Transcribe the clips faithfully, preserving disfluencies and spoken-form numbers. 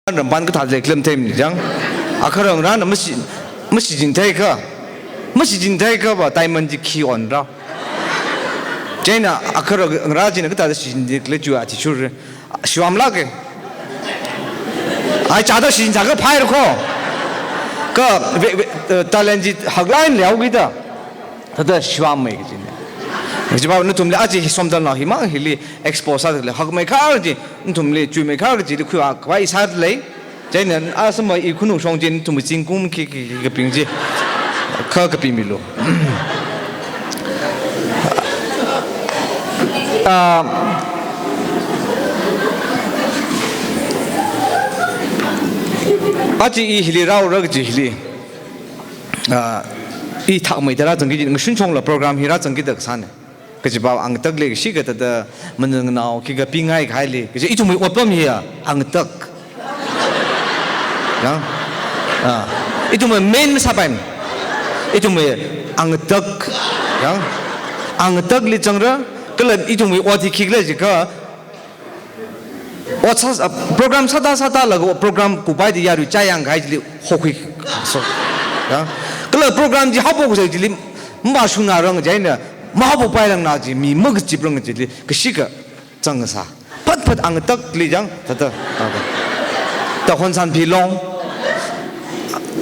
ramban kathā lek lem them ni jang. Akharang rana masi, masi jin thai ka. Masi jin thai ka va diamond ji khi on ra. Chieina akharang ra jina kathā shijin lek le ju a ti chur. Shiwam lak e. Ai chāda shijin chā ka phai ra ko. Ka ve, ve, eh, talent ji hak line le au ki da. Thāda shiwam mai ki jin. Ji ba nathumli aji hi somdalnao himang hili expose sāda lei. Hakmei khar ji, nathumli chuimei khar ji li khuiwui khavai sāda lei. Chieina asam i khunung shong ji nathum zingkum khi, khi, khi kaping ji. Kha kapimilu. Ah, aji i hili rao ra ji hili. Ah, i thakmeida rāzang ki ji, ngashun chongla program hi rāzang ki da kasāna. Kaji pao angatak le kashi kathāda manganao khi kapingai kahaili. Kaji ithumwui otpam hi a angatak. Yang. Ah. Ithumwui main masāpaimana. Ithumwui angatak. Yang. Angatak li zang ra, kala ithumwui ot hi khikhala jiakha, ot sā, ah, program sāda sāda laga program kupai di yarui chayang kahai chili hokhui. So, ya. Kala program ji haophok sai chili mashungnarang chieina, mahaophokpairangna ji, mi makachip rang chili, kashi kazang sā. Phat phat angatak li jang, thāda. Ta Honsanpi Long.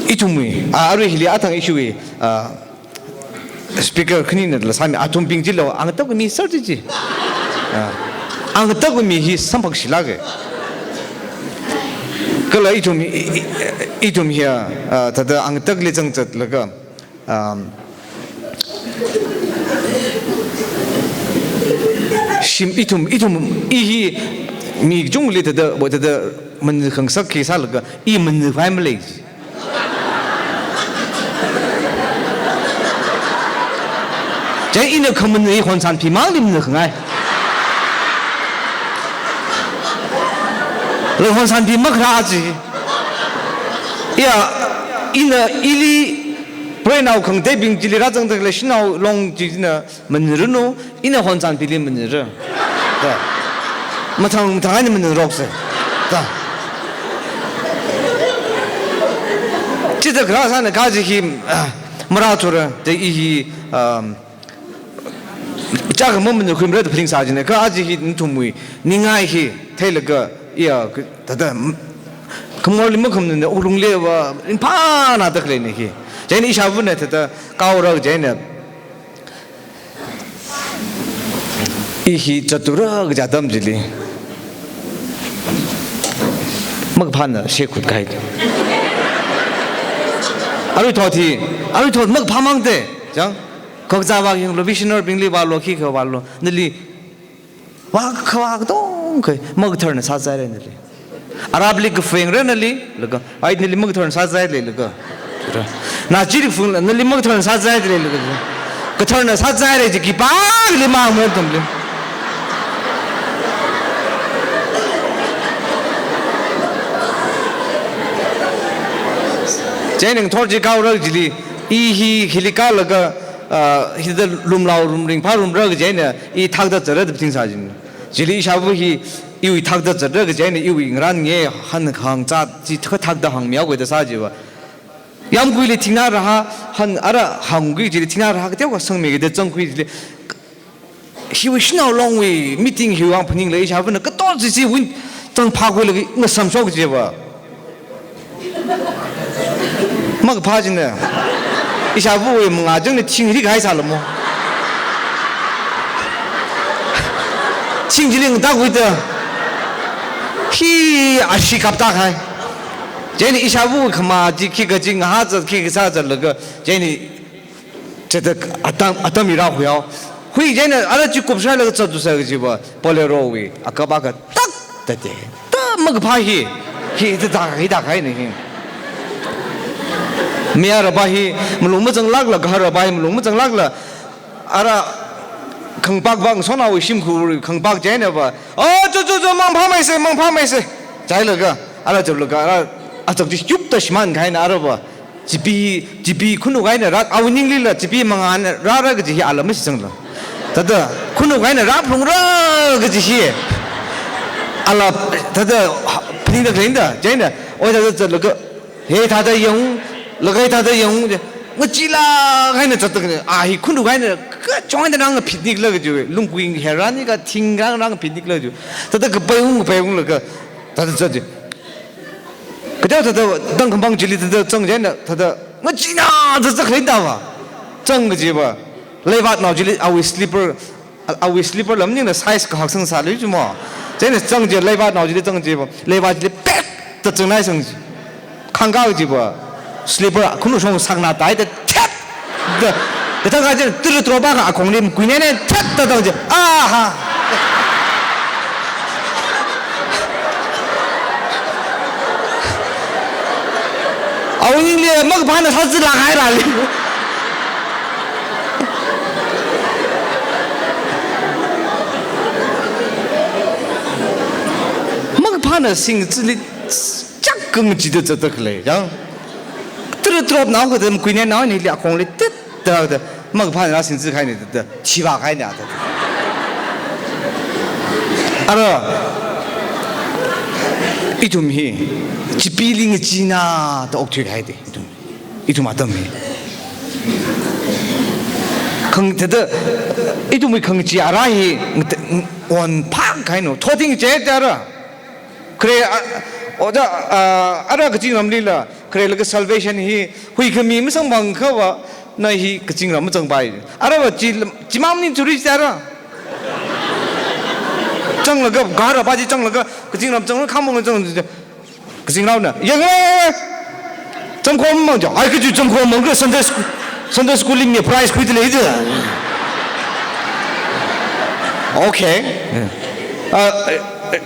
Ithumwui, ah, arui hili athang issue wui, ah, speaker khanina la sāmi, athumbing jilo, angatak mi sir ji ji. Ah, angatak mi hi samphak shilak e. Kala ithum, i, i, ithum hi a, ah, thāda angatak li zangzatlaga, um, shim ithum, ithum, i hi mi kachungli thāda, bo thāda, mangasak khi sālaga, i mangapai malei. Chieina ina khamang hi Honsanpi mangli mangakhangai. Lo Honsanpi makharā ji. Ya, ina ili preinao khangateibing chili rāzangda khalei shanao long jina mangaranu, ina Honsanpili mangaru. Ta. Mathang, mathang eina mangarok se. Ta. Chithāda kharā sāna kaji hi, ah, marāthura, da i hi, um, chākha mamangarkhuimara da phaning sā jina, kha aji hi nathumwui ningai hi theilaga, iya, ka, thāda, m-, khamorli makhamaningna wuklungli va, ringphāna da khaleina hi. Chieina ishāvana thāda, kaora chieina, i hi zatura kaja atam chili. Makaphāna shekhutkahai. Aruithot hi, aruithot makaphā mang te, jang. Khokzā vāyanglu, visionary bingli vālu, khikha vālu. Nali vākha vā katongkha, makatharna sāzaira nali. Arabli kaphungra nali, laga. Ai nali makatharna sāzaira laga. Na chili phungla, nali makatharna sāzaira laga. Katharna sāzaira ji khipāli mang me tumli. Chieina ngathor chi kaora chili, i hi hili kālaga, ah, hithāda lumlao lum ringphā lumra kaji eina, i thakda zatra da phaning sā jina. Chili ishāva hi, iwui thakda zatra kaji eina, iwui ngarān nge han hāngzat, chi thakda hāngmihaoga da sā jiva. Yāmguili thingnā rahā, han ara hāngkhui chili thingnā rahā kateokha sangmiga da zangkhui chili. Hiwui shanao longwui meeting hiwui vang phaningla ishāvana kato chi chi win zangphākhuilaga ngasam shok jiva. Makaphā jina. Ishāvawui mangā jangna thing rik hai sālamo. Thing chili ngatākhuida. Hi ashi kaptākahai. Chieina ishāvawui khamā chi khikha chi ngahā zat khikha sāzatlaga. Chieina Chithāda atam, atam hi rākhuihao. Hui chieina ara chi kupshailaga zattu sā kajiva, Bolero wui, akapa katak, tate. Ta makaphā hi, hi, ta, ta, hi, ta, kahaina hi. Mayarva hi, malung mazanglākla, gaharva hi, malung mazanglākla, ara, khangpak vang, sonawui shimkhur, khangpak chieina va, "Oh, chu, chu, chu, mangphāmeisa, mangphāmeisa." Chailaga, ara chaplaga, ara, achak chi yupta shimānkahaina arava. Chipi, chipi khunuk eina rā, awui ninglila chipi mangāna rāra kaji hi ala mashitsangla. Thāda, khunuk eina rāphalungra kaji hi. Ala, thāda, phaningda khalei da, chieina, oi thāda zatlaga, hei thāda yang, laga hei thāda yang, ngacheelāk eina zatda khalei, a hi khunruk eina, kachungkha eina rāngaphi nikhala kaji, lungkuing herani kathing rāng rāngaphi nikhala kaji, thāda kapai ung, kapai unglaga, thāda zat chi. Kaja thāda tangkhamang chili thāda zang chieina, thāda ngacheena zatda khalei da va. Zang kaji va. Leivatnao chili awui slipper, awui slipper la maningla size kahak sangsālui chi mo. Chieina zang chi leivatnao chili zang chi va. Leivat chili pet da zangnai sang chi. Khangka kaji va. Slipper khunruk shong sāngna tāhaida thet da. Da, da thang kaji turu tro ba ka akhongli makuinai nai thet da tang chi. Aha. Awui ningli makaphāna sāzālāk hairali. Makaphāna singzili chak kang chida zatda khalei, yang. Turu tropnao kathā makuinainao nili akhongli thet da, da, makaphāna singzi kahaina da, da, thiva kahaina da. Ara, ithum hi, chipee li ngacheena da okthui kahai de, ithum. Ithum atam hi. Khang, thāda, ithumwui khangachee ara hi, ng-, ng-, onphak kahaina, thotting che tara. Khare, a, oda, a, ara kazingramlila, kharelaga salvation hi, huikhami masangphang kha va, na hi kazingramli mazangpai. Ara va chi, chimang maning churi tara. Zanglaga, gahara pa chi zanglaga, kazingram zanglaga, khamong zang, kazingraona. Yang, yang, yang, yang. Zangkhomang jo. Ai, kaji zangkhomang ka Sunday school, Sunday school li mi prize khuida lei de. Okay. Ah, eh, eh,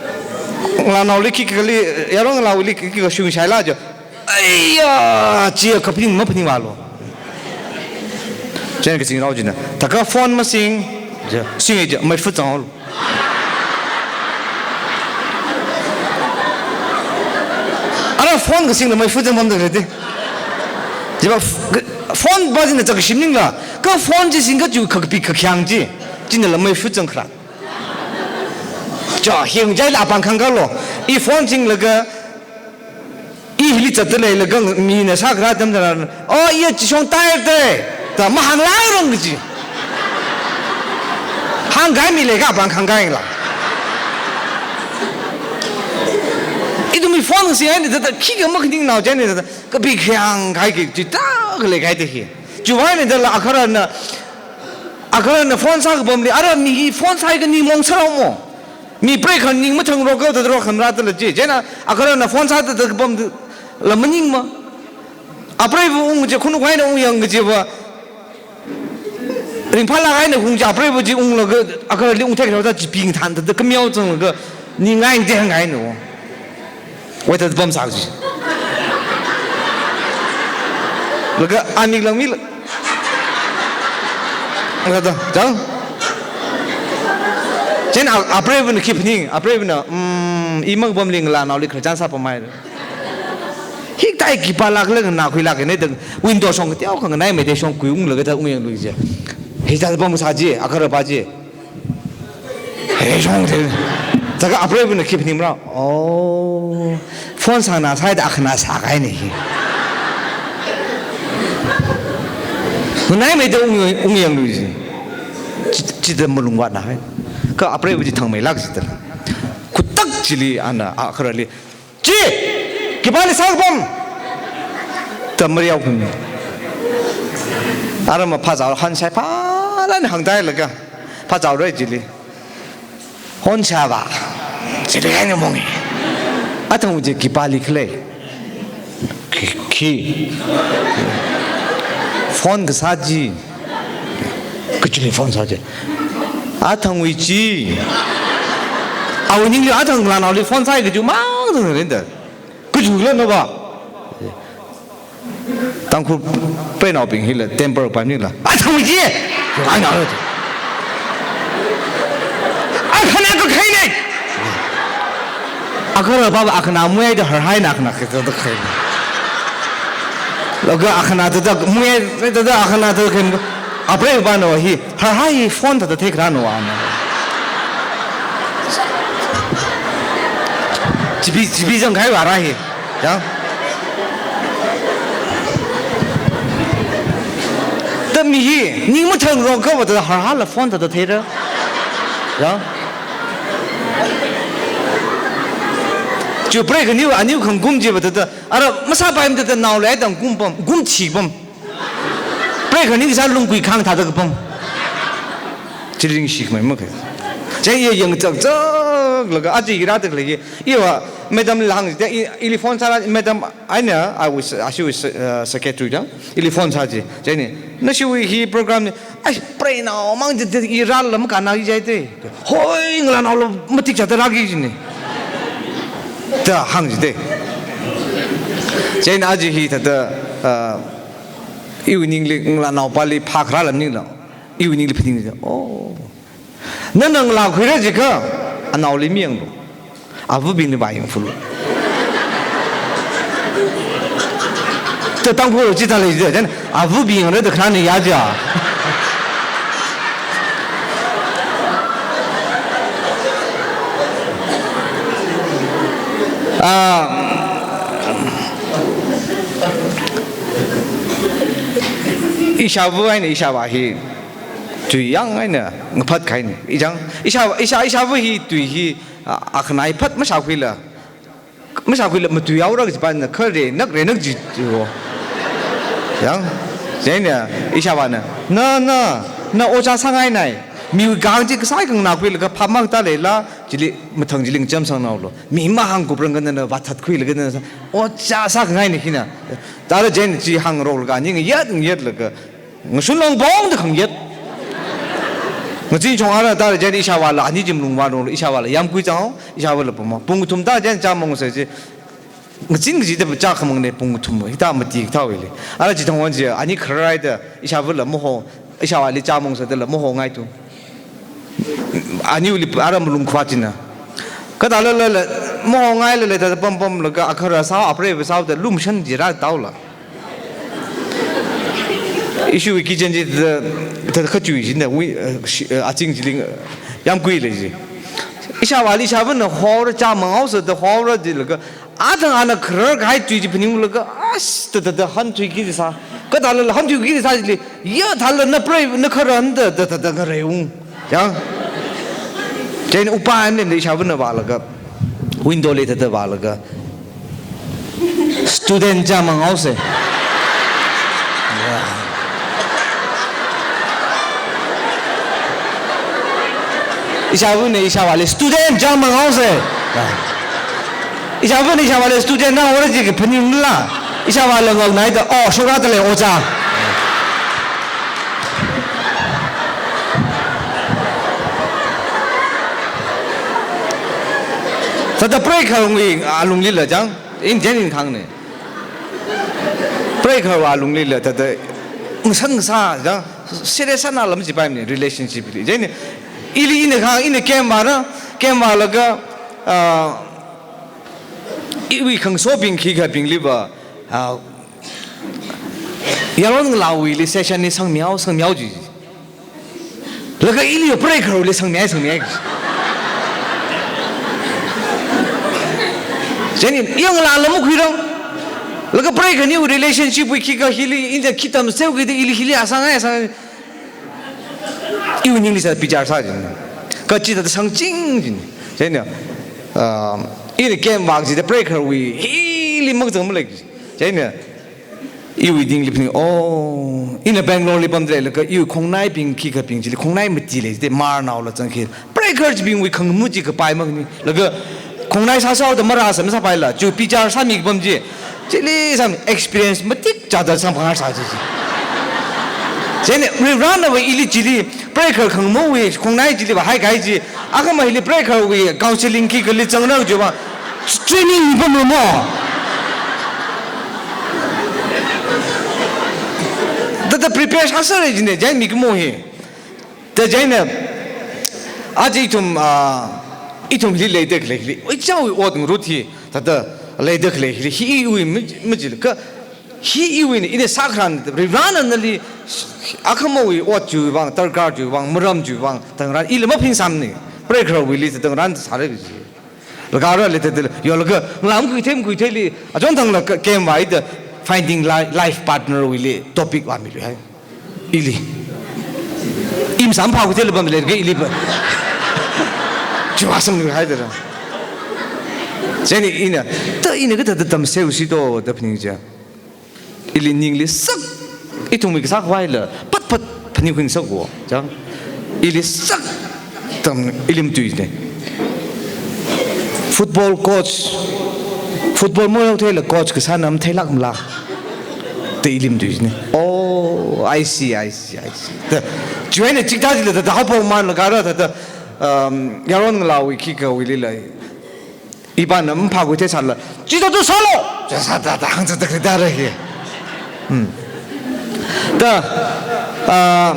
ngalānaoli khikha li, yarong ngalānaoli khikha shungshaila jo. Aiya, chi kaphaning maphaning vālu. Chieina kazingrao china, thākha phone masing, ja, sing ja, meifa zanglu. Ara phone kasingla meifa zangpamda lei de. Chiva f-, phone pa china chak shim ningla, ka phone chi singkha chu kakapi kakhyang chi, chinala meifa zangkharat. Cha, hing jaila apāng khangkalo. I phone singlaga, I hili zatda leilaga mina sākharā atam tharan, "Oh, iya chishong tired de," da mahānglākrang kaji. Hāngkahai mi leikha apāng khangkahaila. Ithumwui phone sing eina thāda khikha makhaningnao chieina thāda kapi khayang kahai kaji tākha leikahai da hi. Chiwui eina thāla agahara na, agahara na phone sākapamli, ara mi hi phone sāhai kaning mong sārao mo. Mi preikhana ning mathang rokao da rokhamra da la chi. Chieina agahara na phone sāda da kapam da la maningma. Apreiva ung chi khunuk eina ungyang kajiva. Ringphālāk eina ung chi apreiva chi unglaga agarali ungthei rao da chipee ngathānda da kameo zanglaga ningai de hāngngai no. Wai da pamsā chi. Laga ani lang mi la. Laga da, jang. Chieina a-, apreivana khi phaning, apreivana, mm, i makapamli ngalānaoli khararchan sāpamhai. Hikathā khipālākla nganākhuilāk eina da window shong kateokha nganaimeida shongkhui unglaga da ungyanglu chi. Hithāda pamsā chi, agahara pa chi. He shong the. Thākha apreivana khi phaningmara. Oh. Phone sāngasakda akhana sākahaina hi. Nganaimeida ung, ungyanglu chi. Chi, chida malungvātna hai. Kha apreiva chi thangmeilāk chida. Khutak chili ana agarali. Chi! Khipāli sākapam? Da mariyao khami. Ara ma phazao hanshai phalāk eina hāngdailaga. Phazao rei chili. Phone sāva. Chili kahaina mong e. Athang chi khipāli khalei. Khi, khi. Phone kasā chi. Kachili phone sā chi. Athangwui chi. Awui ningli athang ngalānaoli phone sāi kaji mang thang rinda. Kachila na va. Tangkhul preinaobing hila temper pa nila. Athangwui chi. Ai na. Akhana kakhaina. Agahara pa akhana muihaida harhaina akhana kakhaina. Laga akhana thāda muihai thāda akhana thāda khaina. Apreivana hi harhai phone thāda thei kharā no ana. Chibi, chibi zangkahai vāra hi. Yang. Ta mi hi, ning mathang rong kha va ta har har la phone ta ta theira. Yang. Chi preikhaniu, aniu khangkum chi va ta ta. Ara, masāpaimana ta ta nao leidang kum pam, kum chi pam. Preikha ningsā lungkui khang thāda kapam. Chi ringshikmei makha. Chieina yangchakchaklaga, aja hi rāda khalei hi. Iva, madam la hāng, i, ili phone sāra, madam, eina, I was, uh, she was, uh, secretary da. Ili phone sā chi. Chieina, nashiwui hi program ni, ai, preinao mang chi, chi, i rāla makānna i jai te. Hoi, ngalānaola matik chāda rāki jina. Da hāng chi te. Chieina aja hi thāda, uh, iwui ningli ngalānaopali phākharā lam ningla, iwui ningli phaningla. Oh. Nana ngalā khuira jiakha, anaoli mayanglu. Avabingli vāyangfulu. Ta Tangkhul chithālei jida, chieina avabing yangra da khanāna ya ja. Ah, ishāva eina ishāvā hi tui yang eina ngaphat kahaina. Ichang, ishā, ishā, ishāva hi tui hi, ah, akhanai phat mashākhuila, mashākhuila matuihaora kaji pana khare nak re nak ji, ji wo. Yang, chieina ishāvāna, na, na, na ojā sāngainai. Miwui kahāng chi kasā khanganākhuilaga phap makatā leila, chili mathang chili ngacham sangnaolu. Mi mahāngkuprang kha nana vāthatkhuilaga nana sā, ojā sākhangaina hina. Thāda chieina chi hāngroklaga, ani ngayat ngayatlaga, ngashun longpong da khangayat. Ngazin chong ara thāda chieina ishāvāla, ani chi malung vānolu, ishāvāla yāmkui chang, ishāvāla pama. Pung kathum thāda chieina chāmong sā chi. Ngazin kachida chā khamangna pung kathum, hithā mati kathāwuili. Ara chithang wan chi, ani kharāra da, ishāvāla maho, ishāvāli chāmong sādala mahongai tu. Aniwuili ara malung khavāt china. Kathālala, mahongailala, thāda pam pamlaga, akhara sāo, apreiva sāo da lumshan jira taola. Ishiwui kitchen chi thāda, thāda kachui china, wi, eh, shi, eh, azing chili, eh, yāmkui lei chi. Ishāvāli ishāvāna haora chāmang haosa da haora jilaga, athang ana kharar kahai tui chi phaninglaga, as, ta, ta, ta, hanthuiki sā. Kathālala hanthuiki sā chili, ya thālala na prei, na kharan da, da, da, da, ngareiung. Yang. Chieina upa an lemda ishāvāna vālaga, window li thāda vālaga, student chāmang haosa. Ishāvāna ishāvāli student chāmang haosa. Ishāvāna ishāvāli student na ora jiki phaningla. Ishāvāla ngaknai da, oh, shokra da lei ojā. Thāda preikharwui alunglila chang, in jen in khangna. Preikharwui alunglila thāda ngasang sā chang, serious sāna lam jipaimana relationship li. Chieina, ili ina khang, ina camp vāra, camp vālaga, ah, iwui khangasobing khikhabingliva, ah, yalon ngalāwuili session ni sangmihao, sangmihao ji. Laga ili preikharwuili sangmihai, sangmihai. Chieina, yang la lam khuirang. Laga preikhaniwui relationship wui khikha hili, ina khitam seu kida ili hili asang ai, asang ai. Iwui ningli sā bichar sā jina. Kachida sangching jina. Chieina, ah, ina camp vā jida preikharwui hili makazang malei. Chieina, iwui ningli phaning, oh, ina Bangalore li pamda leilaga, iwui khongnaibing khikhabing chili, khongnai mati lei, jide marnaola zangki. Preikhar chibingwui khangamu chi kapai makni. Laga, khongnai sāsao da marāsā masāpaila, chu bichar sāmi kapam chi. Chili sam experience matik chāda samphang sā chi chi. Chieina, Varivarana va ili chili, preikhar khangamawui, khongnai chili va haikahai chi, akhama hili preikharwui counseling khikha li zangra jiva, training pamlu mo. Thāda prepare sāsāra jina, chieina mikumo hi. Thāda chieina, aja ithum, ah, ithum hili leida khalei hili, oi chāwui ot ngarut hi, thāda leida khalei hili, hi iwui mi, mi jil ka, hi iwuina, ina sākharan, Varivarana nali, akhamawui ot chiwui vang, darkar chiwui vang, maram chiwui vang, thangrān, ila maphingsāmana, preikharwuili thangrān sāra kaji. Laga rāli thāda, yolaga, ngalā makhuithei makhuitheili, achon thangla ka-, camp vāhaida, finding li-, life partner wuili, topic vāmiluihai. Ili. I masāmpha khuitheila pamlei, ka ili pa. Chiwui vāsangluihaida ra. Chieina ina, ta ina kathāda tamsei usi to, da phaning chiakha. Ili ningli sak, ithumwui kasā khavaila, phat phat phaningkhuingasak wo, chang. Ili sak, tam, ili matuinei. Football coach, football mayaotheila coach kasāna matheilāk mala. Da ili matuinei. Oh, I see, I see, I see. Da, chiwui eina chithā chila da, da haophokmanlaga rā da, da, um, yaron ngalāwui khikha wuilila. Ipāna maphākhuithei sālala, "Chithāda sālu!" Chi sāda da hāngzatda khalei da rā hi. Hmm. Da, ah,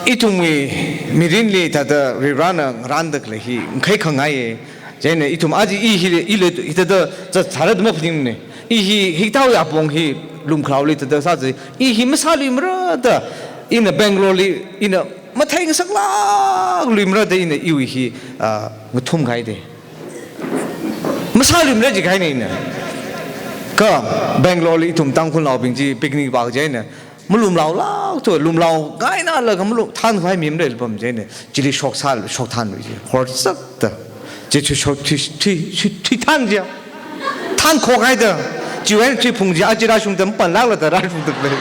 ithumwui mirinli thāda Varivarana ngarānda khalei hi, ngakhai khangaiye. Chieina ithum aja i hi, i le, hithāda, za, zāra da maphaningnei. I hi, hikathāwui apong hi, lumkhalaoli thāda sāza. I hi masāluimara da, ina Bangalore li, ina matheingasaklākluimara da, ina iwui hi, ah, ngathumkahaide. Masāluimara jikahainei ina. Kha Bangalore li ithum Tangkhulnaobing chi picnic vākaji eina. Malumlaolākthu, lumlaongainalaga malum, thānkhavai mi mareila pam chieina. Chili shoksā, shokthānlui ji. Horsakta. Chi thui shok, thui, thui, thui, thuithān ji. Thānkhokhaida. Chiwui eina thuiphung chi, aja rāshungda mapanlākla da rāshungda lei.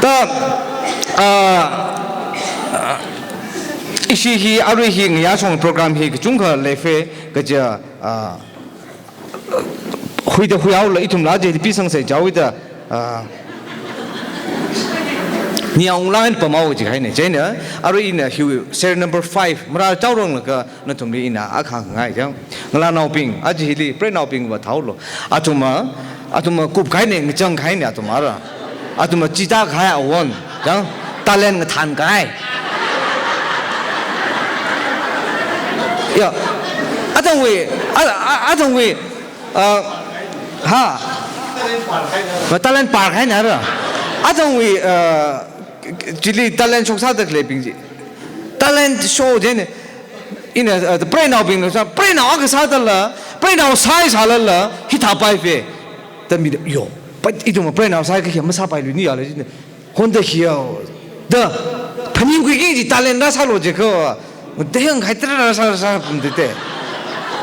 Da, ah, ah, ishi hi, arui hi, ngayā shong program hi, kachungkha leife, kaja, ah, huida huihaola ithumla je, pisangsei jaoda, ah, niaung lang pamao jikahainei. Chieina, arui ina hiwui, serial number five, marāchaoranglaga, nathumli ina akha hāngngai chang. Ngalānaobing, aja hili, preinaobing vāthaolu. Athumva, athumva kupkahainei, ngachangkahainei athumva ra. Athumva chithākahai awon, chang, talent ngathānkahai. Ya, athumwui, a, a, athumwui, ah, ha? Talent pārkahaina ra. Athumwui, ah, chili talent shoksāda khaleibing chi. Talent show chieina, ina, ah, preinaobingna sā, preinao akha sādala, preinao sāi sālala, hithāpaife. Da mi, yo, pa, ithumva preinao sāi kakhayā masāpailuini yala chieina. Honda hiya, da, phaningkhuiki kaji talent rāsālu jiakha, da hāngkahai tarā rāsā, rāsā pamdete.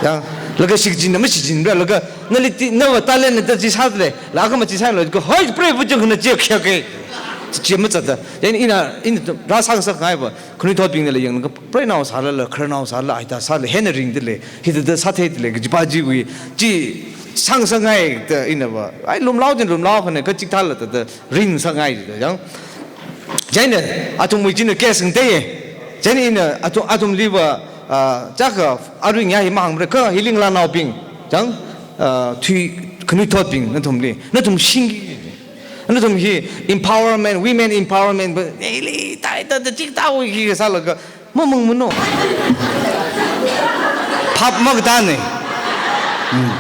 Ya, laga shichinna mashichinra, laga nali ti, nava talent na da chi sādalei, laga machi sālu jiakha, hoi, preiva chang khana chi khayāke. Chi mazatda. Chieina ina, ina rāsāngasakngaiva, khanuithotbingnala yanglaga, preinao sālala, khararnao sālala, aita sālala, hina ringdalei, hithāda sātheidalei, kajipa chiwui, chi sāngasakngai da inava. Ai, lumlao chieina lumlao khana, kachikathāla da, da ringngasakngai da, chang. Chieina, athumwui china case ngateiye. Chieina ina, athum, athumliva, ah, chaka, arui ngayā hi mahāngmara, kha hili ngalānaobing, chang, ah, thui, khanuithotbing, nathumli, nathum shing, nathum hi empowerment, women empowerment, ba, neili, tai, ta, ta, chikathāwui hi sālaga, mamangmano. Phap makatane. Hmm.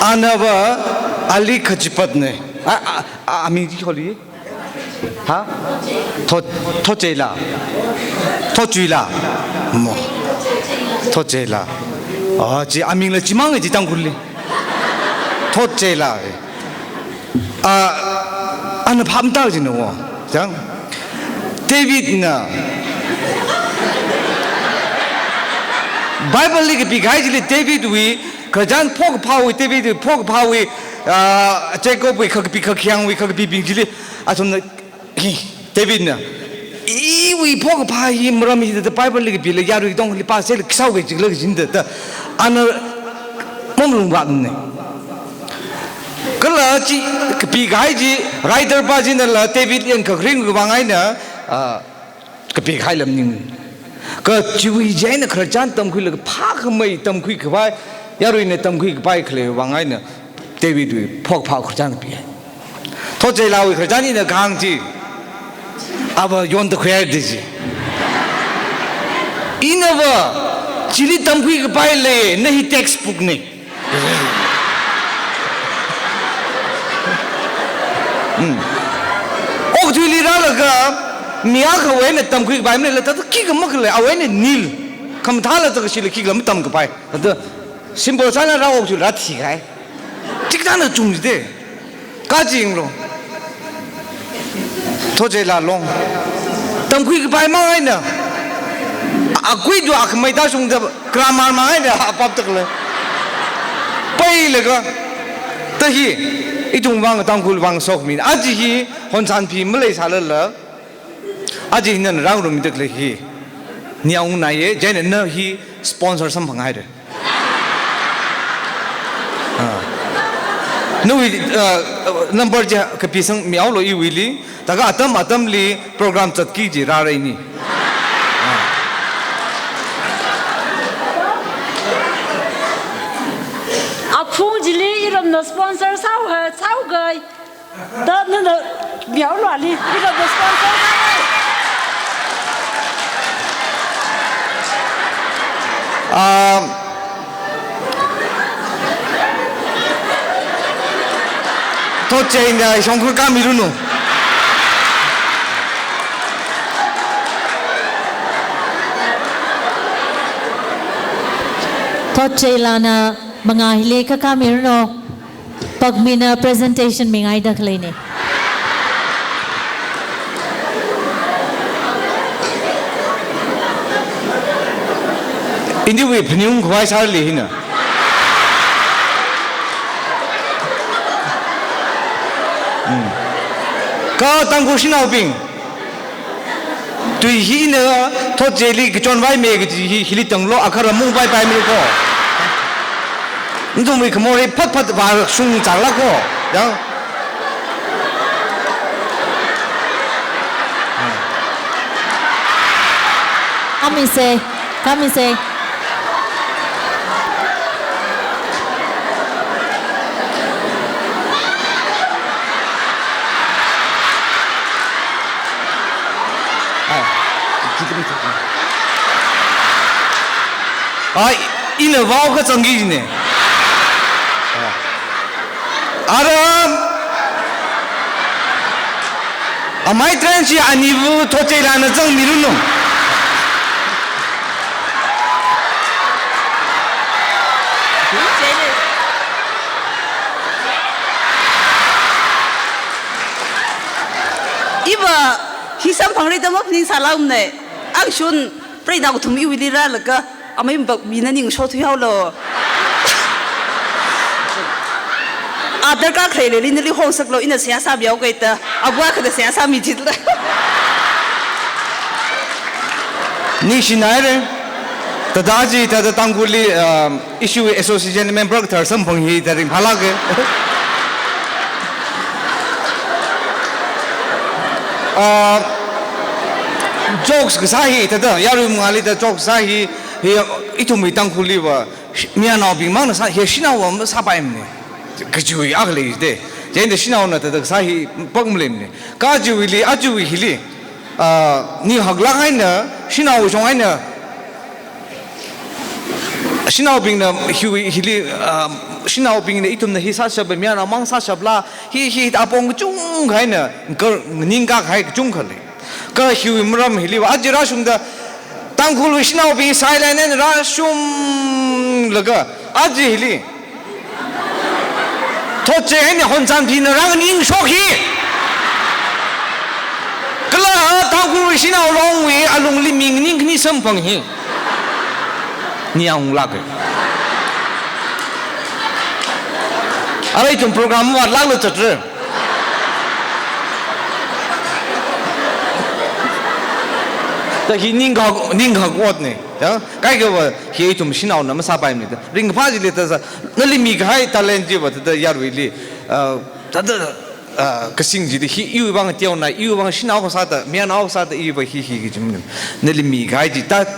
Anava Ali Khachipatne. A, a, a, aming chi holi? Ha? Tho, Thocheila. Thochuila. Mo. Thocheila. Ah, chi amingla chimang chi Tangkhulli. Thocheila. Ah, ana phap matāchina wo. Chang. Davidna. Bibleli kapikahai chili Davidwui, khararchan phokaphāwui, Davidwui phokaphāwui, ah, Jacobwui kakapi kakhayangwui kakapibing chili. Athumna, hi, Davidna. Iwui phokaphā hi maram hithāda Bibleli kapila yarui katongli pāsāla kashao kajikla kajinda da. Ana mamalungvātne. Kala chi, kapikahai chi, writer pa chinala David yan kakharing kavang eina, ah, kapikahai lam ning. Kachiwui chieina khararchan tamkhuilaga phākhamei tamkhuikapai, yaruina tamkhuikapai khalei vang eina, Davidwui phokaphā khararchan kapihai. Thocheilawui khararchan ina kahāng chi, ava yonda khuihaida chi. Inava, chili tamkhuikapai lei, na hi textbookne. Hmm. Okathuili rālaga, mi akhawui eina tamkhuikapai maningla, thāda khikha makhalei, awui eina nil. Khamathāla zakashila khikhala matamkapai. Thāda simple sāna rāokthuila rāthikahai. Chikathāna chungde. Kachinglo. Thotcheila long. Tamkhuikapai mang eina. Akui du akhamei tāshungda grammar mang eina apap takle. Pailaga. Thāda hi. Ithumwui vang Tangkhulwui vang sokmi. Aja hi Honsanphi maleisālala. Aja hi nana rāngarummi takle hi. Ningyāng naiye, chieina na hi sponsor samphanghaire. Ah. Nawui, ah, number chi kapisang mihaolo iwuili, thākha atam atamli program zatki kaji rāra ini. Ah. Aphung chili iramna sponsor sāhao, sāhaokai. Thāda nana mihaolo ali, iramna sponsor sāhao. Um, Thotcheina shongkha kāmiranu. Thotcheilana mangā hili khakāmiranu. Pakmina presentation mingaida khaleine. Iniwui phaningungkhavai sāli hina. Hmm. Kha Tangkhul shanaobing. Tui hina thotcheili kachonvaime kaji hi, hili tanglo, akha ramung paipaimilo ko. Nathumwui khamor hi phatphat vāshungchāngla ko. Yang. Khāmise, khāmise. Ai, ina vao kachangki jine. Ara, amei train chi aniwui Thotcheilana zangmiranu. Iva, hi samphangra da maphaningsālaumane. Angshun, preinao kathum iwuili rālaga, amei Pakmina ningshothui haolo. Adarkar khalei leili nali hongsaklo, ina seihā sāmihaoke da, abu akhada seihā sāmi jitla. Ningshinaire. Thāda chi, thāda Tangkhulli, um, issue association member kathar samphang hi thāda ringphālāke. Ah, jokes kasā hi, thāda yarui mangāli thāda jokes kasā hi, hi ithumwui Tangkhulliva, sh-, mayarnaobing mangna sā, hi shanaova masāpaimane. Kajiwui akha leide. Chieina shanaona thāda kasā hi pāng maleimane. Kha ajawuili, ajawui hili, ah, ninghaklāk eina, shanao shong eina, shanaobingna hiwui hili, ah, shanaobingna ithumna hi sāshapa, mayarnao mang sāshapla, hi, hi, apong kachungkha eina, kar-, ningkakahai kachungkha lei. Kha hiwui maram hiliva, aja rāshungda, Tangkhulwui shanaobing silent eina rāshunglaga, aja hili. Thotchei eina Honsanphina rānganingshok hi. Kala Tangkhulwui shanao longwui alungli mi nganingkhani samphang hi. Ningyānglāke. Ara ithum program vātlāklu chatra. Thāda hi ningkhak, ningkhak otne. Ya, kaikhava hi ithum shanaona masāpaimane thāda. Ringkaphā chili thāda sā, nali mikahai talent chiva thāda yaruili, ah, thāda, ah, kasing chili hi iwui vang teonao, iwui vang shanao kasā thāda, mayarnao kasā thāda iva hi hi kaji maningmana. Nali mikahai chi thāda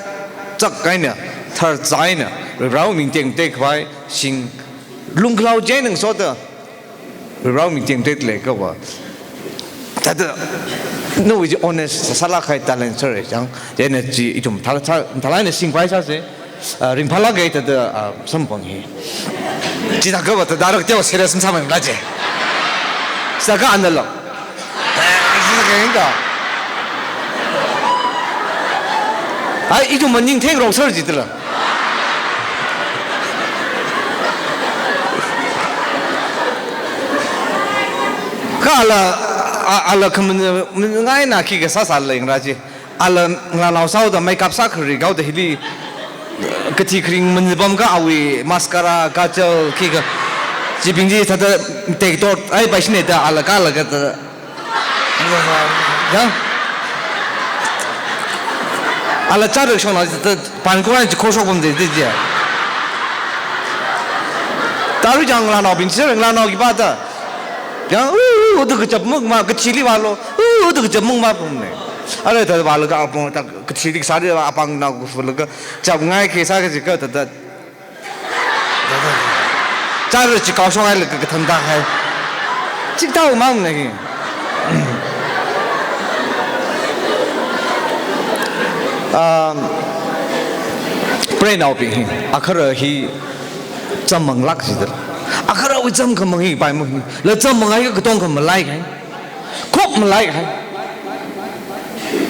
chak eina, tharchā eina, Varewui ming tengtekhavai, sing, lungkhalao chieina ngasoda, Varewui ming tengtekle kava. Thāda, nawui chi honest sālākkahai talent sāra chang. Chieina chi ithum thā, thā, thālāk eina singpai sāse. Ah, ringphālāke thāda, ah, samphang hi. Chithākhava thāda rak teo serious masāmana je. Sāka analo. Eh, sāka inga. Ai, ithum maning thengrok sāra jidala. Kha ala, a-, ala khaman, man ngaina khi kasā sāla yāngra ji. Ala ngalānao sāhaoda makeup sākhari haoda hili kathi kharing manzipam kha awui mascara, kajal, khikha. Chibing chi thāda tektor, ai, paishine da ala kala kata. Ya? Ala chara shong na, ta, pan ko an chi khoshok pam de, de, de. Taru jang ngalānaobing chi, ngalānao khipā ta. Ya, u, u, u, da kachap muk ma, kachili vālo. U, u, da kachap muk ma pam ne. Are ta vālaga apong, ta kachili sāda apang nao kafulaga. Chapngai khi sā kaji kha ta, ta. Chara chi kaoshok hailaga kathānda hai. Chikathā mang na hi. Um, preinaobing hi, akhara hi chāmmanglāk jidala. Akharawui chāmkhamang hi paimang hi. La chāmmangai kha katongkha malai hai. Khop malai hai.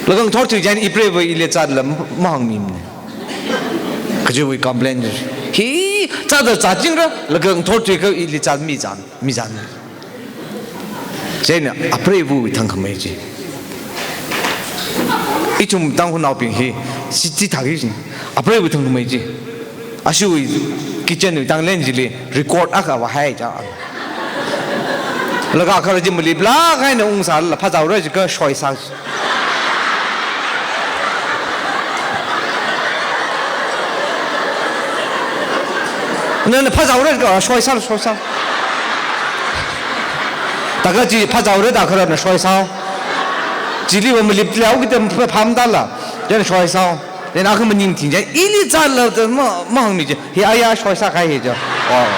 Laga ngathor thui chieina ipreiva ili zatla mahāngmimane. Kajiwui complain hi, zāda zāchingra, laga ngathor thui kha ili zat mi zan, mi zan. Chieina apreiva thangkhamei chi. Ithum Tangkhulnaobing hi, chi, chithāki chi. Apreiva thangkhamei chi. Ashiwui kitchen wui tanglen chili record akha vāhai ja. Laga akhara chi maliplāk eina ungsāla phāzaora jiakha shoisā. Nana phāzaora jiakha shoisā, shoisā. Taka chi phāzaora da akharana shoisā. Chiliva malip leo kida phamdala, chieina shoisā. Then akha maningting chieina, ili zatla da ma, mahāngmi chi. Hi aya shoisā kahai hi ja. Oh.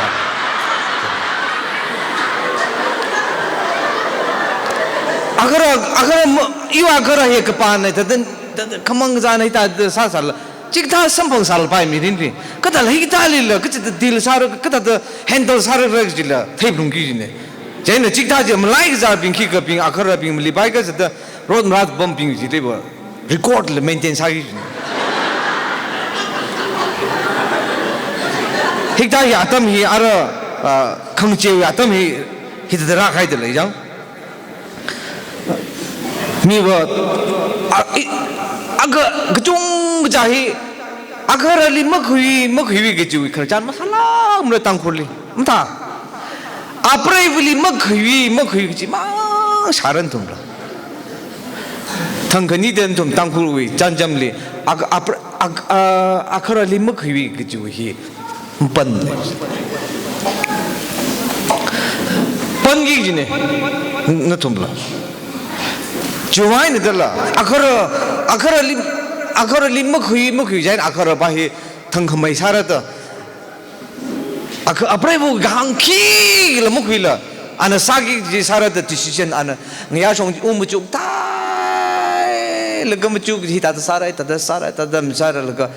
Akhara, akhara ma, iva akhara hi kapāna, ta, ta, ta, ta, khamang zan hi ta, ta, sāsāla. Chikathā samphang sālapai mirinli. Kathāla hikathālila, kathāda deal sāra, kathāda handle sāra kajila, theiphalungki jine. Chieina chikathā chi malai kazābing khikhabing, akharabing malipai kazāda, road marat pambing chiliva. Record la maintain sāki. Hikathā hi atam hi ara, ah, khangachei atam hi, hithāda rākhaida lei jang. Miva, ah, i, aga, kachungkha hi, agarali makhui, makhuiwui kajiwui khararchan masālākmara Tangkhulli. Mathā. Apreivali makhuiwui, makhui kaji mang shāra nathumla. Thangkhani da nathum Tangkhulwui chānjamli, ak-, apr-, ak-, a-, agarali makhuiwui kajiwui hi mapan. Panki jine, nathumla. Chiwui eina dala, agara, agarali, agarali makhui, makhui chieina agarapa hi thangkhamei sāra da. Ak-, apreiva kahāng khila makhuila. Ana sāki kaji sāra da decision ana. Ngayā shong u machukthai, laga machuk hithāda sāra, thāda sāra, thāda masāra laga.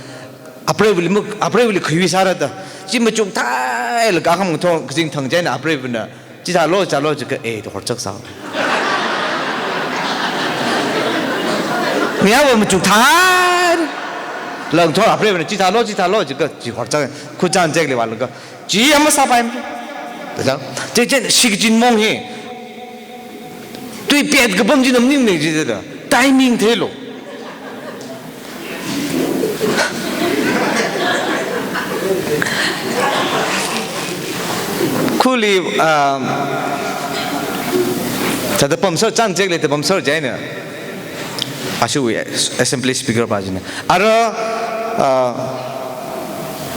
Apreivali mak-, apreivali khuiwui sāra da. Chi machukthai, laga akham ngathor kazing thang chieina apreivana. Chithālo, chithālo, jiakha, eh, da horchak sā. Ngayāva machukthai. Langthor apreivana, chithālo, chithālo, jiakha, chi horchak. Khuchan chekli vālaga. Chi ama sāpaimara. Taja. Chi, chi, shikachin mong hi. Tui pet kapam chi namning ne chi da. Timing theilu. Khuli, um, thāda pamser, chānchek leida pamser chieina. Ashiwui Assembly Speaker pa china. Ara, uh,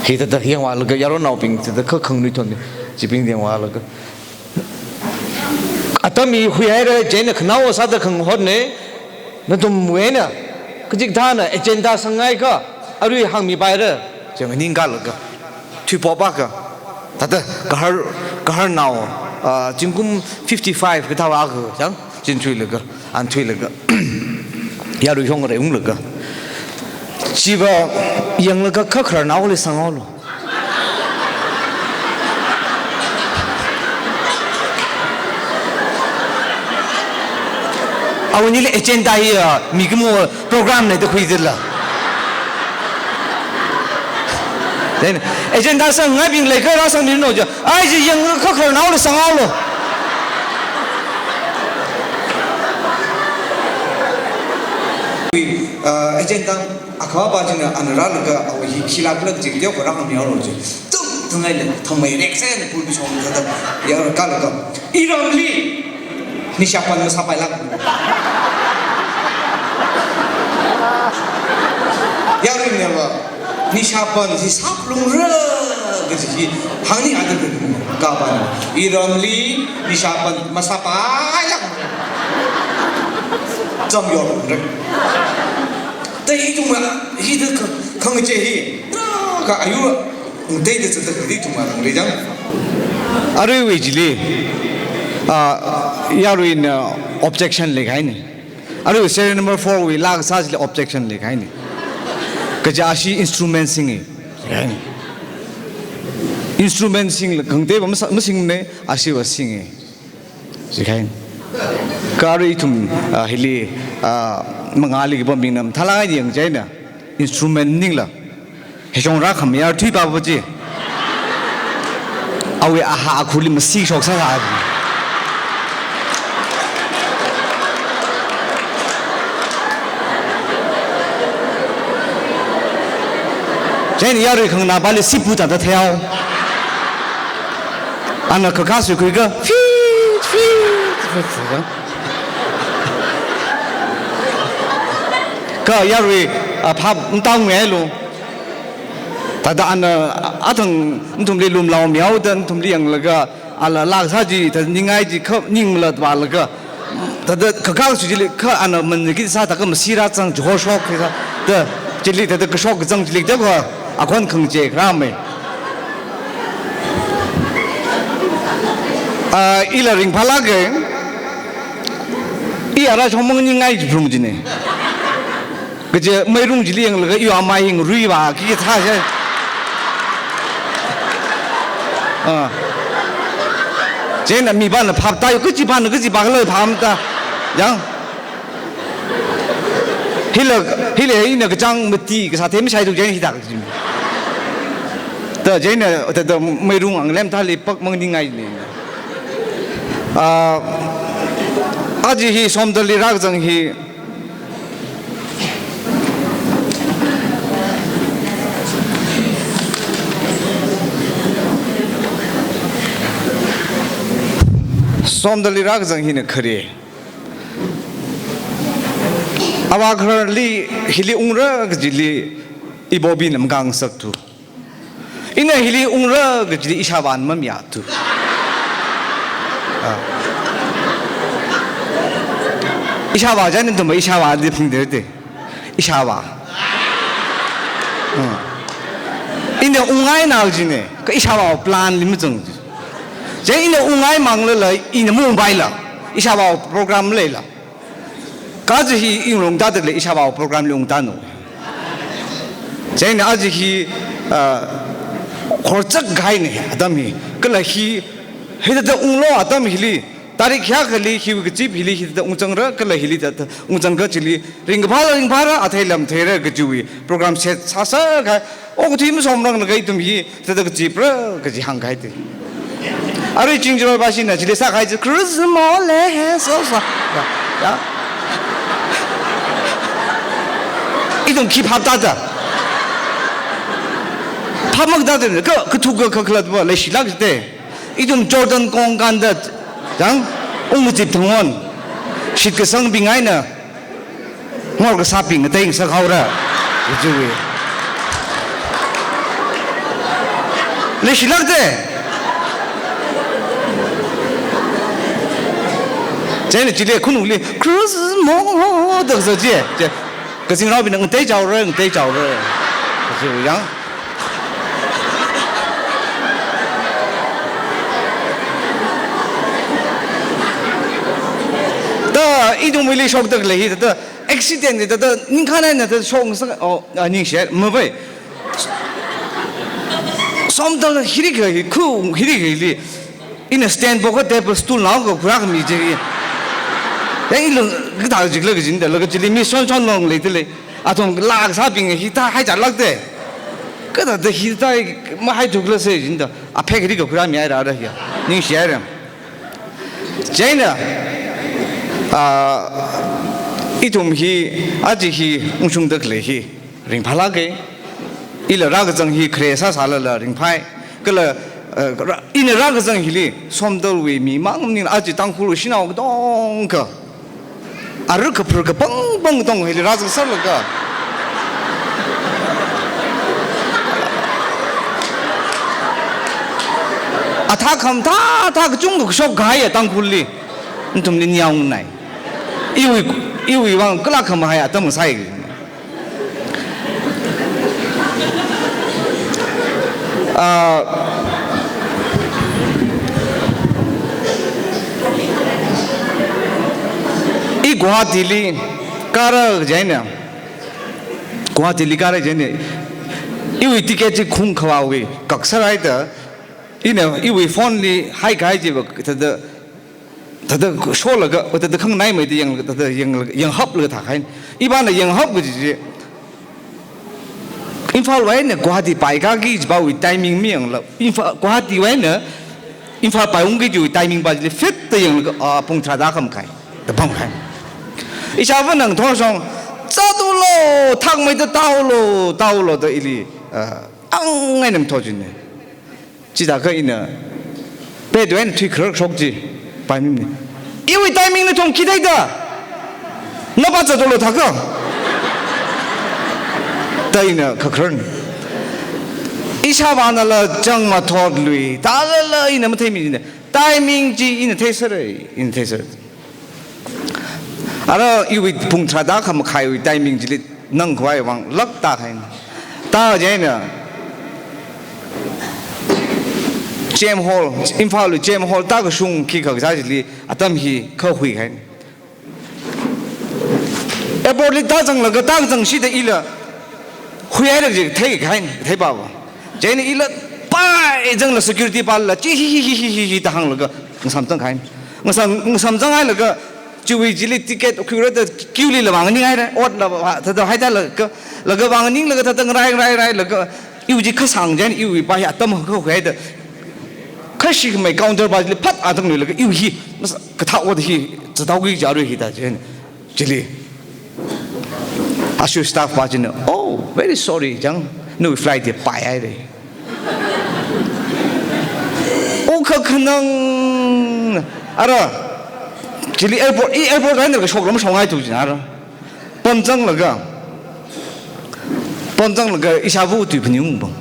hithāda yangvālaga, yaronnaobing thāda kha khangnui thon, chibing yangvālaga. Atam hi huihaira chieina khanao sāda khangahotna, nathumwui eina, kachikathāna agenda sangngai kha, arui hāngmipaira, chieina ningkalaga, thuipop akha, thāda, gahar, gaharnao, ah, zingkum fifty-five kathāva akha, chang, china thuilaga, ana thuilaga, yarui hong reunglaga, chiva yanglaga kha khararnaoli sanghaolu. Awunili agenda hi, ah, mikumo program na da khuidala. Then, agenda sangngaibing leikha rāsangmino je. Ai chi yangkha khararnaola sanghaolo. Uh, agenda akhava china ana rālaga awui hi khilākla kaji teokha rāhāngmihaolo je. Tung tungai le, thangmei rek sen pulpit shong thāda, ya kalaga. Iramli nishapan masāpailāk. Yaruina va, nishapan hi sāphalungra kaji hi hāngningai da kapana. Iramli nishapan masāpailāk. Cham yorungra. Tai ithumna, hithāda khang, khangachei hi, ka ayur, dai da zata kadi ithumna, rijang. Aruiwui chili, ah, yaruina objection leikahaina. Arui serial number four wui laa kasā chili objection leikahaina. Kaja ashi instrument sing hi, kahaina. Instrument singla khangateiva masa-, masingmana, ashiva sing hi. Jikahaina. Kha arui ithum, ah, hili, ah, mangāli kapambingna mathālāk eina yangchieina. Instrument maningla. Hishong rākhamayar thuipapa chi. Awui aha akhuli masi shoksāsā. Chieina yarui khanganāpāli sipu thāda theihao. Ana khakha suikhuiakha, fit, fit, fit, fit. Kha yarui, ah, phap mataungailu. Thāda ana, ah, athang nathumli lumlaomihaoda nathumli yanglaga, ala laa kasā chi, thāda ningai chi kha ningla vālaga. Thāda khakha sui chili kha ana maniki sāda kha masi rāzang, jihor shok kisa. Da, chili thāda kashok kazang chili da kha, akhon khangachei kharāmei. Ah, ila ringphālāka. I ara shongmang ningai chi phalung china. Kaje meirung chili yanglaga iwui amai hi ngaruiva, khikha thāsai. Ah. Chieina mipāna phap tāya, kachi pāna, kachi pākhala phap matāya. Yang. Hila, hila ina kachāng mati, kasā themshai tu chieina hithā kaji. Da chieina, da, da, meirung anglem thāli pakmang ningai ni. Ah, aja hi Somdalli rākazang hi, Somdalli rākazang hina khare. Avā khararli hili ungra kajili ibobingna makāngasakthu. Ina hili ungra kajili ishāvāna mamayāthu. Ah. Ishāvā chieina nathumva ishāvā di phungderte. Ishāvā. Ah. Ina ungngaina kajina, kha ishāvā planli mazang. Chieina ina ungngai manglala, ina maungpaila. Ishāvā program leila. Kha aja hi ina ungtāda lei, ishāvā programli ungtāno. Chieina aja hi, ah, khorchak kahaina atam hi. Kala hi, hithāda unglo atam hili, tarik kayākhali hiwui kazip hili hithāda ungzangra, kala hili thāda ungzangkha chili, ringkaphāla ringphāra, atheila matheira kajiwui program set sāsā kahai, okathui masomranglaga ithum hi, thāda kazipra kaji hāngkahai te. Arui Chingjaroi pāshina chili sākahai chi, Christmas le, so, so. Ya, ya. Ithum khi phap tāda. Phap makatāda, kha, kathuka kakhalatva leishilākte. Ithum Jordan kongkānda, yang, ungkazip thang on. Shitkasangbing eina ngor kasābing ngateingasakhaora. Kajiwui. Leishilākte. Chieina chili khanuli, Christmas, da kasā chi, chi. Kazingraobingna ngateichaora, ngateichaora. Kajiwui yang. Da, ithumwuili shokda khalei hi, da, accident ni, da, da, ningkhan eina, da, shokngasak, oh, ah, ningshi, mavai. Somdal hiri kha hi, khu hiri kha hili. Ina stand pokha table stool naokha khuirākhami chi. Ya ilo, kathā jikla kajinda, laga chili mi shonshon long leida lei. Athum laa kasābing hithā haichālākte. Kathāda hithāda mahaithukla se jinda, aphek ri kakhuirā mihaira da hiya. Ningshihaira. Chieina, ah, ithum hi, aja hi, ungshungda khalei hi, ringphālāka. Ila rākazang hi khare sāsālala ringphai. Kala, ah, rā-, ina rākazang hili, Somdalwui mimang maningla aja Tangkhul shanao katongkha, arui kaphar kapang pang tong hili rāzangserlaga, athā khamathā thā kachungkha kashok kahaiya Tangkhulli, nathumli ningyāng ngai. Iwui, iwui vang kala khamahai atam sai. Ah, i Guwahati li kārā chieina, Guwahati li kārā chieina, iwui ticket chi khung khavāwui kakser haida, ina iwui phone li haikahai chiva thāda, thāda sholaga, thāda khanganaimeida yanglaga, thāda yanglaga, yanghaplaga thākahai. Ivāna yanghap kaji chi, Imphalwui eina Guwahati paikāki kajipāwui timing mayangla, Imphal, Guwahatiwui eina Imphal paiungki kajiwui timing pā chili fit da yanglaga, ah, pung tharāda khamakhai, da pamkhai. Ishāvā nang thongshong, zatulu, thakmeida tāulu, tāulu da ili, ah, ang eina mathot jina. Chithākha ina, pet wui eina thuikharar shok chi, paimimana. Iwui timing nathum khi theida? Napa zatulu thākha? Da ina kakhararna. Ishāvānala chang mathotlui, thālala ina matheimina. Timing chi ina theiserra, ina theiserra. Ara iwui pung tharāda khamakhaiwui timing chili nangkhavai vang lāk tākahai. Tā chieina Chem Hall, Imphalwui Chem Hall tākashung khikha kasā chili atam hi kha huikahai. Airport li tāzanglaga, tāzangshida ila huihaira kaji theikahai, theipava. Chieina ila pai zangla security pāla chi hi hi hi da hānglaga ngasam zangkahai. Ngasam, ngasam zanghailaga chiwui chili ticket khuira da queue lila vānganing haira, otla vā, thāda haida laga, laga vānganinglaga thāda ngarai, ngarai, ngarai laga, iwui chi khasang chieina iwui pā hi atam kha huihaida, khashikhamei counter pā chili phat atang luilaga, iwui hi, masa, kathā ot hi, zathaoki kaja arui hi da chieina. Chili. Ashu staff pā china, "Oh, very sorry, chang, nawui flight hi paihaira." Wukha khanang, ara, chili airport, i airport eina kashokla mashokngaithu jina ara. Pamzanglaga, pamzanglaga ishāvā tui phaningung pam.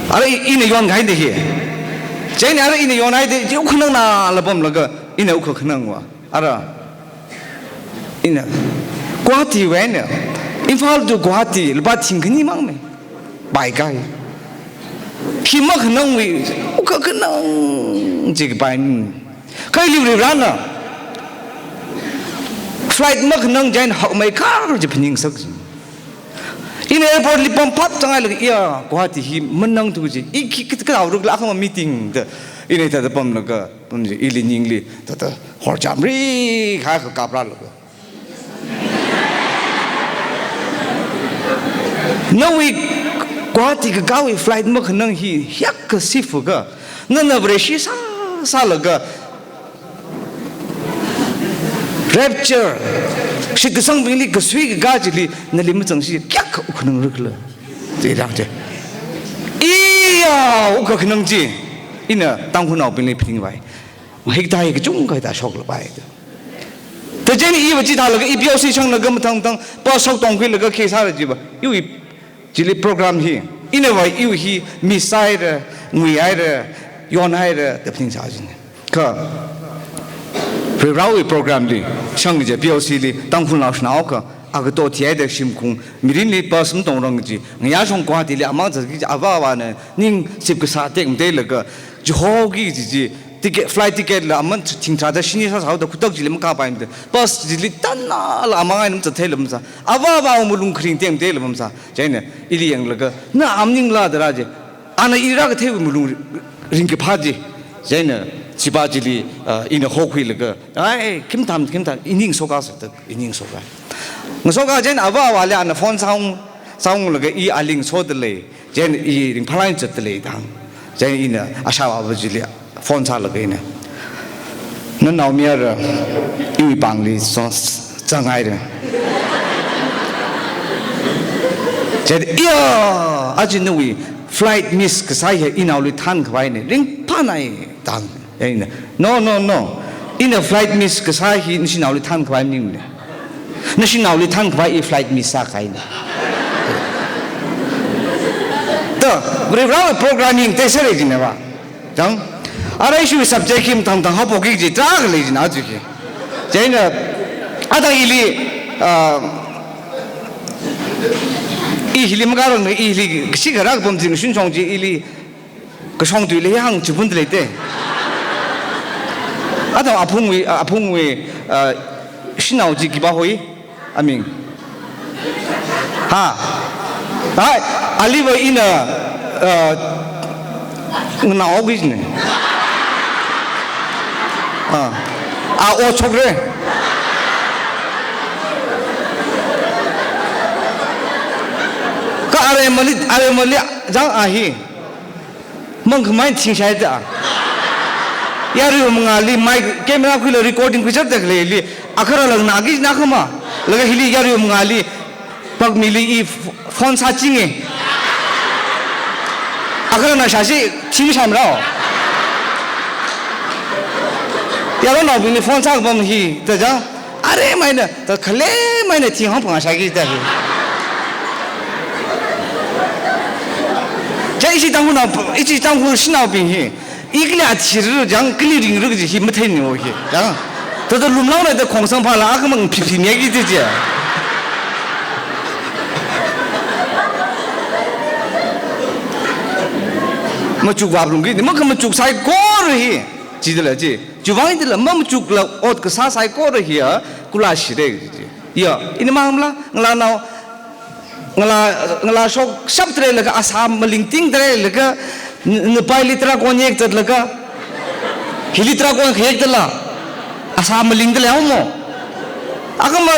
Ara i, ina yonkahai da hi. Chieina ara ina yonhaida, chi wukha khanangnala pamlaga, ina wukha khanangva. Ara, ina, Guwahatiwui eina, Imphal to Guwahati, lupā thing khani mangmei. Paikāi. Hi makhanangwui, wukha khanang chi kapai. Kha ili Varivarāna, flight makhanang chieina hakmeikhar chi phaningsak chi. Ina airport li pam phat zanghailaga, iya, Guwahati hi manangthu chi. I khi, khi, khi, khaorukla akhama meeting da. Ina thāda pamlaga, pam chi, ili ningli, thāda, horchamri, kha, kha, kaprālaga. Nawui Guwahati kakāwui flight makhanang hi, hiyākha sifaka. Nana Vareshi sā, sālaga, rapture, shitkasangbingli kasui kakā chili, nali mazangshi kayākha wukhanangra khala. Chi rang chi. Iya, wukha khanang chi, ina Tangkhulnaobingli phaningvai. Hikathā hi kachungkha hithā shoklapai da. Da chieina iva chithālaga, i P O C shanglaga mathang mathang, bus shok tongkhuilaga khi sāra chiva. Iwui chili program hi, inava iwui hi miss sāhaira, nguihaira, yonhaira, da phaningsā jina. Kha, Varivarāwui program li, shang kaji P O C li, Tangkhulnao shanaokha, agato thihaida shimkhur, mirinli bus matongrang kaji, ngayā shong Guwahati li amang zatki kaji avā avāna, ning sip kasā tekmateilaga, chihoki kaji chi, ticket, flight ticket la aman thing tharāda shini sāsāhaoda khutak chili makāpaimada, bus chili tanla amang eina mazattheila mazā, avā avāwui malung kharing tekmateila mazā, chieina ili yanglaga, na a maningla da rā chi, ana i rākatheiwui malung ringkaphā chi, chieina chipā chili, ah, ina hokhuilaga, ai, khim tham, khim tham, i ning soka sāda, i ning soka. Ngasoka chieina avā avāli ana phone sāung, Sāunglaga i aling sodalei, chieina i ringphālāk zatdalei da hāng. Chieina ina ashāvāva chili phone sālaga ina, "Nanaomayara, iwui pāngli so-, zanghaira." Chieina, "Iya, aja nawui flight miss kasā hi inaoli thānkhavaina, ringphānai," da hāng. Eina, "No, no, no. Ina flight miss kasā hi nashinaoli thānkhavai maningne. Nashinaoli thānkhavai i flight miss sākahaina." Da, Varivarāwui program yangda sāra jinava. Chang, ara ishiwui subject hi mathang mathang haophokki kaji tarākha lei jina aja hi. Chieina, athang ili, ah, i hili makarang, i hili kashi kharā kapam zing shunshong chi ili kashong tuili hāngchiphun dalei te. Athang aphungwui, aphungwui, ah, shanao chi khipā hoi? Aming. Ha? Hai, aliva ina, ah, nganao kajine. Ah. A, o chokre. Kha aremali, aremali, chang a hi. Mangkhamei thingshai da. Yarui mangāli mic camera khuilaga recording khuichap da khaleili. Akhara lang nagi na khama. Laga hili yarui mangāli. Pakmili i f-, phone sāchinge. Akharana shāshi thingshai marao. Yaronnaobingli phone sākapam hi, da chang. Aremeina, da khalemeina thing hangphangā shāki da hi. Chieina ishi Tangkhulnao, ishi Tangkhul shanaobing hi, i kali athira chang, kali ringra kaji hi matheini o hi, chang. Thāda lumlāngna da khongsamphāla, akhamang phiphi niyaki da chi. Machuk vāplungki, makhamachuk saikora hi, jidala chi. Chiwuivang dala mamachukla ot kasā saikora hiya, kula shire ji. Ya, ina mangmala, ngalānao, ngalā, ngalā shokshap tare laga asā malingting tare laga, n-, napaili tarākon yek zatlaga, hili tarākon khayek dala, asā maling dala hao mo. Akhama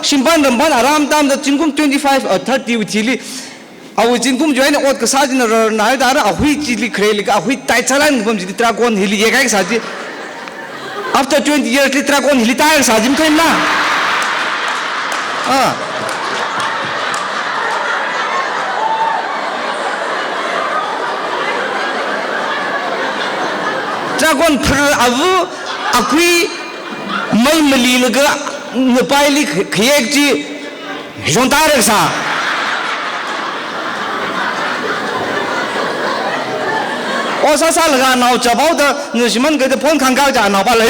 shimpan rampan aram tamda zingkum twenty-five or thirty wui thili, awui zingkum chiwui eina ot kasā china rarnai da ara ahui chili khare laga ahui tai chalan ngapam chili tarākon hili yekhai kasā chi. After twenty years li tarākon hili tai kasā chi matheimala. Ah. Tarākon phar avu akui mai mali laga napaili kh-, khayek chi. Yonta rākasā. O sāsā laga nao chapao da, ngashiman kata phone khangkak ja nao pa lei.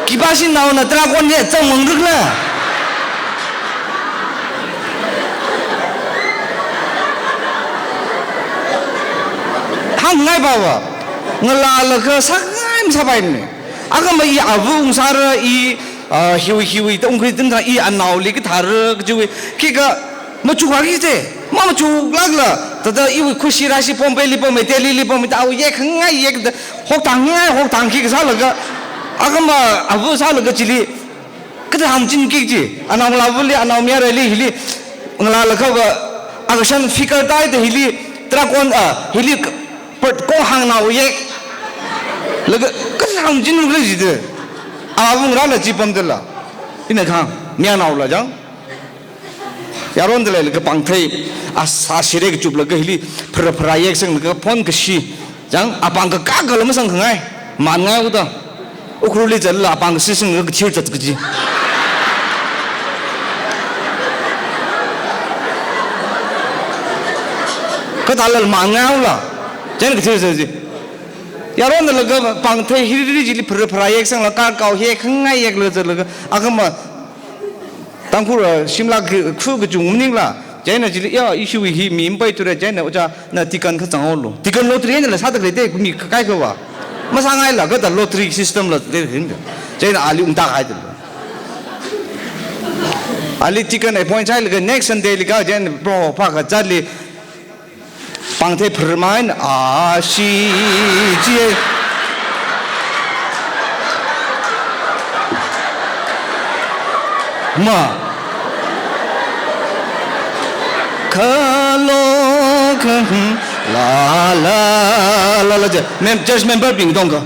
Khipāshi naona tarākon ne, chang mangruk la. Hāngngai pava, ngalālaga sāngai masāpaimane. Akhama i avung sāra i, ah, hiwui hiwui ta ungkhui tingda i anaoli kathāra kajiwui, khikha machukvāki te, mamachuklākla, thāda iwui khushi rāshi Bombayli pamei, Delhili pamei, ta awui yekhangai yekda, hokthāngngai hokthāngki kasālaga, akhama avu sālaga chili, kathāngchinki ji, anaongalāvali, anaomayarali hili, ngalālakhava, akashan figure taida hili, tarākon, ah, hili, k-, pat ko hāngnao yek. Laga, kathāngchinra jida. Avungrāla chi pamdala. Ina khang, mayarnaola chang. Yaron dala laga pāngthei, asā shire kachuplaga hili, phara phara yeksanglaga phone kashi. Chang, apāng kakā kala masangkhangai, manngai uda. Ukhrulli zatla apāng kasisinglaga kathir zat kaji. Kathālala manngai ula. Chang kathir zat ji. Yaron dala laga pāngthei hiri hiri chili phara phara yeksangla kakao yekhangai yekla zatlaga. Akhama Tangkhul, ah, shimlak khu kachung maningla. Chieina chili, ya, ishiwui hi mi mapaithura, chieina ojā na ticket kha zanghaolu. Ticket lottery einala sāda khalei te, mi kaikhava. Masāngaila kathā lottery system la te hin. Chieina ali ungta haida. Ali ticket appoint sālaga next Sunday li ka, chieina pro pa kazatli. Pāngthei pharmai eina ashee chi. Ma. Kalo khan la la la la je. Mem-, church member bing dong ka.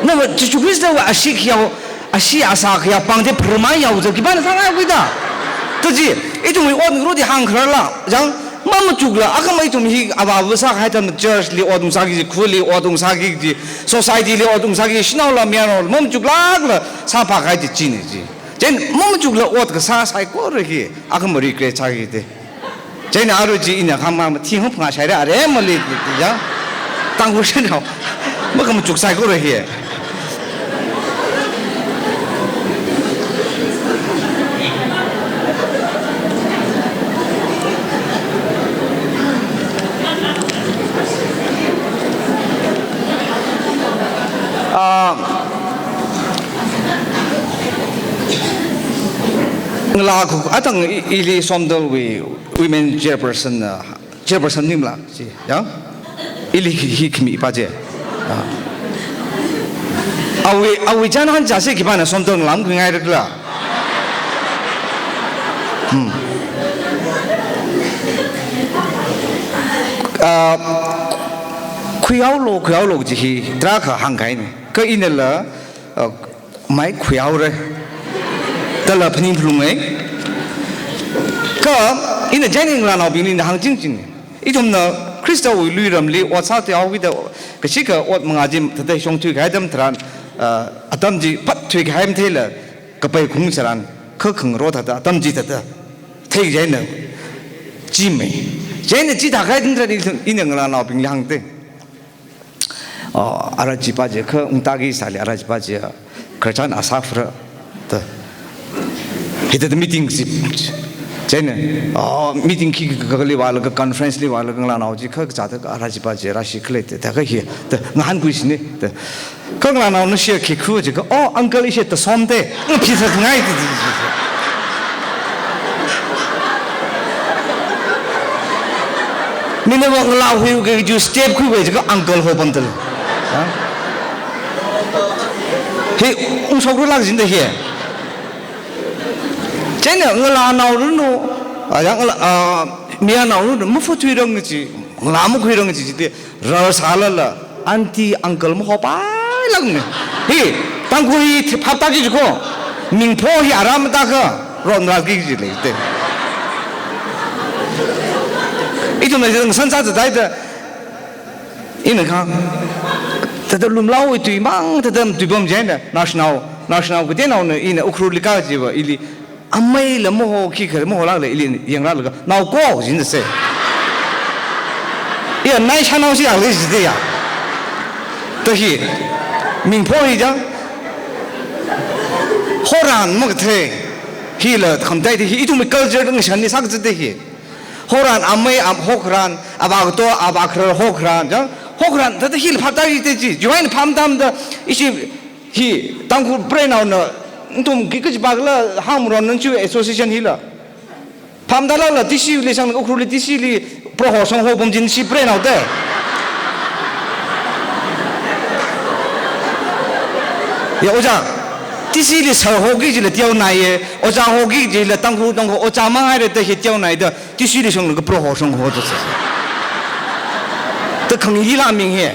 Nava Jesu Christ va ashee khayao, ashee asā khayao, pāngthei pharmai yao je, khipāna sāngai khuida. Taji, ithumwui ot ngarodi hāngkhararla, jang, mamachukla, akhama ithum hi avāva sākahai atam church li ot ungsāki, khuli ot ungsāki, society li ot ungsāki, shanaola mayarnaola, mamachuklākla sāphākahai chi china ji. Chieina mamachukla ot kasā saikora hi, akhama regret sāki te. Chieina arui chi ina khama mathi hung phangāshaira are mali ya. Tangkhul shanao. Makhamachuk saikora hi. Ah, ngalā khu atang i-, ili Somdalwui women chairperson na, chairperson nimla, chi, ya? Ili hi, hi khami pa je. Ah. Awui, awui chānhan chāsi khipāna Somdal ngalā makhuingaira khala. Hmm. Ah, khuihaolu, khuihaolu chi hi, tarākha hāngkahaina. Kha inala, ah, mai khuihaora. Dala phaning phalunga. Kha, ina chieina ngalānaobingli ina hāngching ching. Ithumna Khristawui luiramli ot sāthuihaokida, kachika ot mangā chi thāda shong thuikahai atam tharan, ah, atam chi phat thuikahai matheila, kapai khung tharan, kha khangarok thāda, atam chi thāda, thei chieina, chi mai. Chieina chithākahai atam tharan ithum, ina ngalānaobingli hāngte. Oh, ara chipa je kha ungtaki sāli ara chipa je kharchan asā phara ta. Hithāda meeting si. Chieina, oh, meeting khi, khi, khali vālaga conference li vālaga ngalānao chi kha kazāda ara chipa je rāshi khalei te, ta kha hi, ta ngahānkhui shini, ta. Kha ngalānao nashi khikhu je kha, "Oh, uncle ishi ta Somte." Ngaphi sāngai ti, ti, ti, ti. Mina va ngalā hui ke ju step khuiwui je kha uncle hopam tal. Ha? Hi, ungshok rulak jin da hi. Chieina ngalānao runu, a, ya ngalā, a, mayarnao runu, mafuthuirang chi, ngalā makhuirang chi, chi te, rar sālala, aunty, uncle mahopailakna. Hi, Tangkhul hi thi-, phaptā chi ko, mingpho hi ara matākha, ron rāki chi lei te. Ithumna ngasan sāzathaida, ina kha, thāda lumlaowui tui mang, thāda tui pam chieina, naoshinao, naoshinao kateonaona ina Ukhrulli kachiva, ili, ameila maho, khikhala maholākla ili yangrālaga, "Nao ko," jin se. Ya, nai shanao shi ya le ji ya. Ta hi, mingpho hi jang. Horan makathei. Hila khamtei te hi, ithumwui culture ngashan ni sākazat te hi. Horan amei am hokran, avā kato, avā khara hokran, jang. Hokran, thāda hila phaptā ri te chi. Join pham tam da, ishi Hi, Tangkhul preinaona, nathum khi kachipakla hāngmaron nunchu association hila. Phamdalala T C U li shang Ukhrulli T C li Proho shongho pamjin shi preinaote. Ya, ojā. T C li sir hoki jila teonaiye, ojā hoki jila Tangkhul Tangkhul ojā mangaire te hi teonaida, T C li shang Proho shongho te. Te khang hila ming he.